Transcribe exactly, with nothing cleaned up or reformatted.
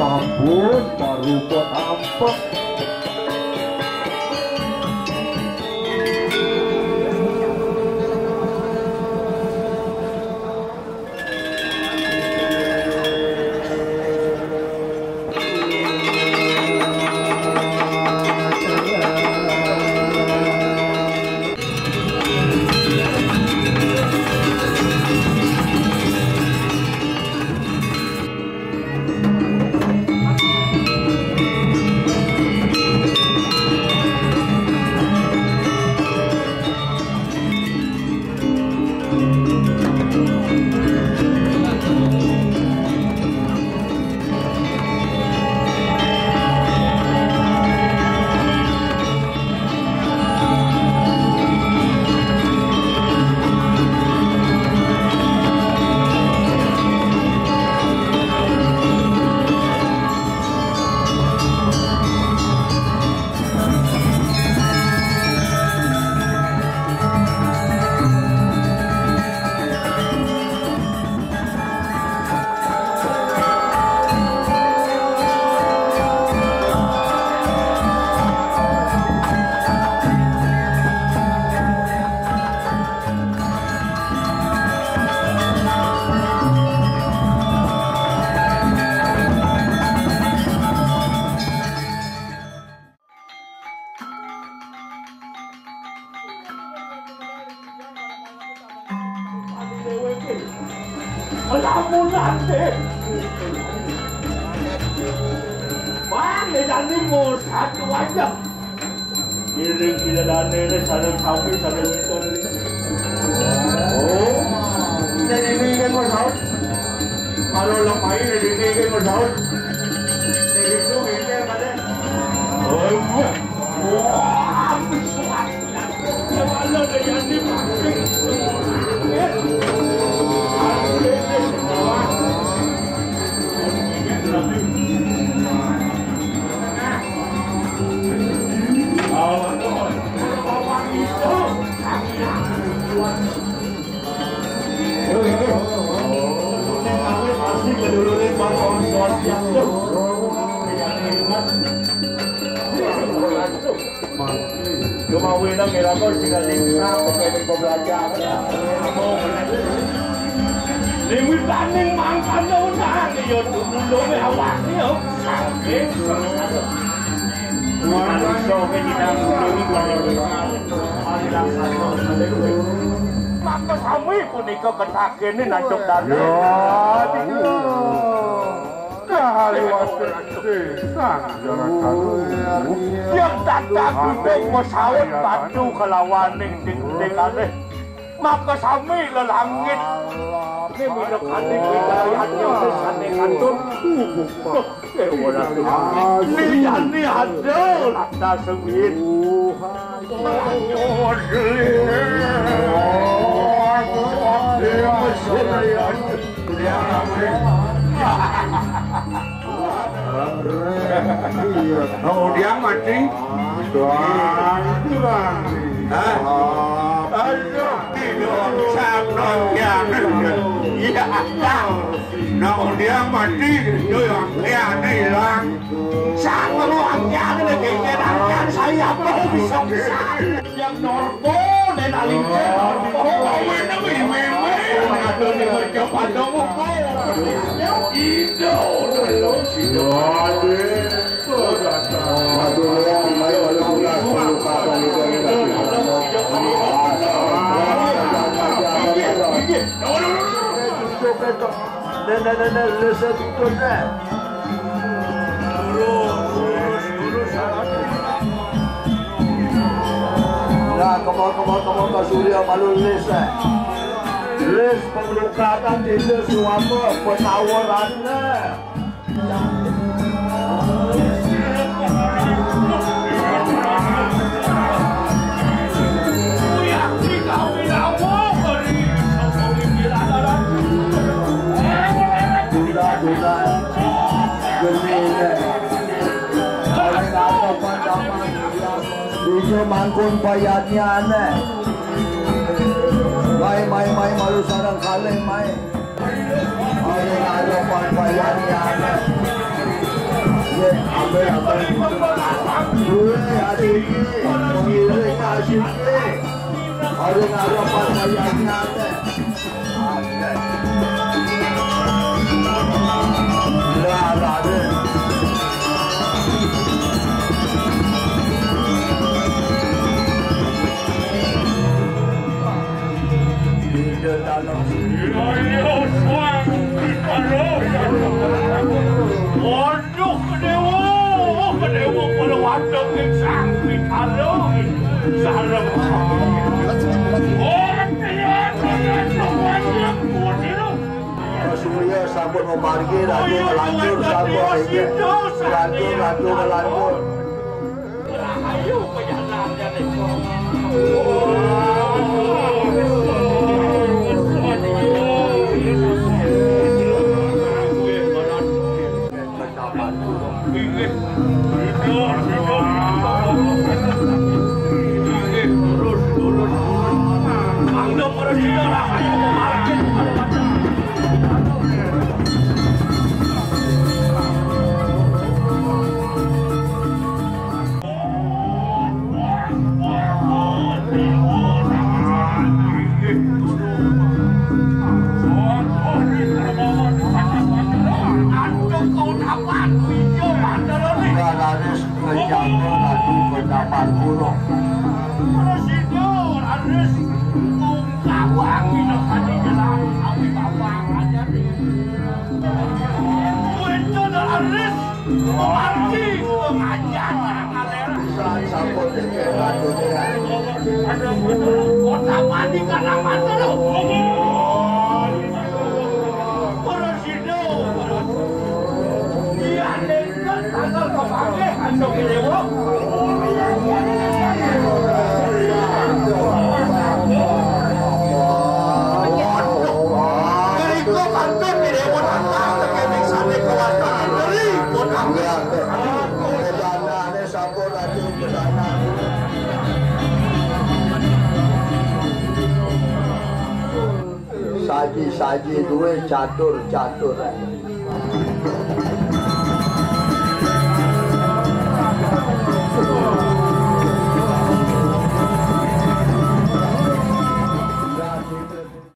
Ampun, baru kok ampun. Lamun ate. Bang, ya, jani mau satu aja. Ngiring pidadane, sareng sami, sareng wedok. Oh, jadi ini kan mau sahur. Kalau lemah ini, ini kan mau sahur. Jadi itu, ini kan ada. Oh, wah. Wah, Cuma wenang ngira kok sing ning sak, pokoknya pembelajaran. Ning witaning mangkane unang ya dulunge awake ya. Saking sengsara. Manusa ke tidak dulunge kaya. Maka sami punika ketakene nantuk dane. Ya, tiga. Kahaliwase sesang jaran kanu. Yen tatah gunung masaut batu kelawaning ding-dingane, maka sami lelangit. Ini minakane wilayahnya sesane kantun. Dewa Ratu. Liyane ada lantas sengit. Iya. Kemudian mati. Tuhan, Tuhan. Hah? Aduh, tidak. Sama dia. Iya. Nah, dia mati, itu yang dia hilang. Sang lu angkian lagi nyenangkan saya mau bisa-bisa. Yang norpo, dan alingnya norpo. Kau mana, wih, wih, wih. Ada di kerja pada ngumpul. Itu, dulu, situ. Aduh, ya, ayo, ayo, ayo, ayo, ayo, ayo, ayo. Nenek, nenek, lesen ikut, eh. Nah, kemol, kemol, kemol, Pak Surya malu les, eh. Les pengelukatan itu suama penawarannya. Duda, duda. Geni, eh. Ijo mangkon payadnyane. Mai, mai, mai, malu sareng kalih, mai. Paling adopan payadnyane. Amin, amin. Duwe asiki, pengiring asiki. Ada ngarep pas wayahnya, teh. Amin. Lah, Raden. Ida dalam. Ayo, suang. Aduh, aduh, kedewa, kedewa, kalau ada yang sanggup, kalau sarang. Oh, dia, dia, dia, dia, dia, Surya sampun mamargi, Raden ngelantur sampun, nggih. Ngelantur, ngelantur, ngelantur. Ayo, pejalan, ya, Nek. Terus itu harus ungkap wangi, no, tadi jelas, tapi bapak aja nih. Itu harus mengerti pengajian orang kalera. Saat sampun dikira dunia. Kota mandi karena mata lo. Terus itu. Iya, nih. Saji-saji duwe catur-catur.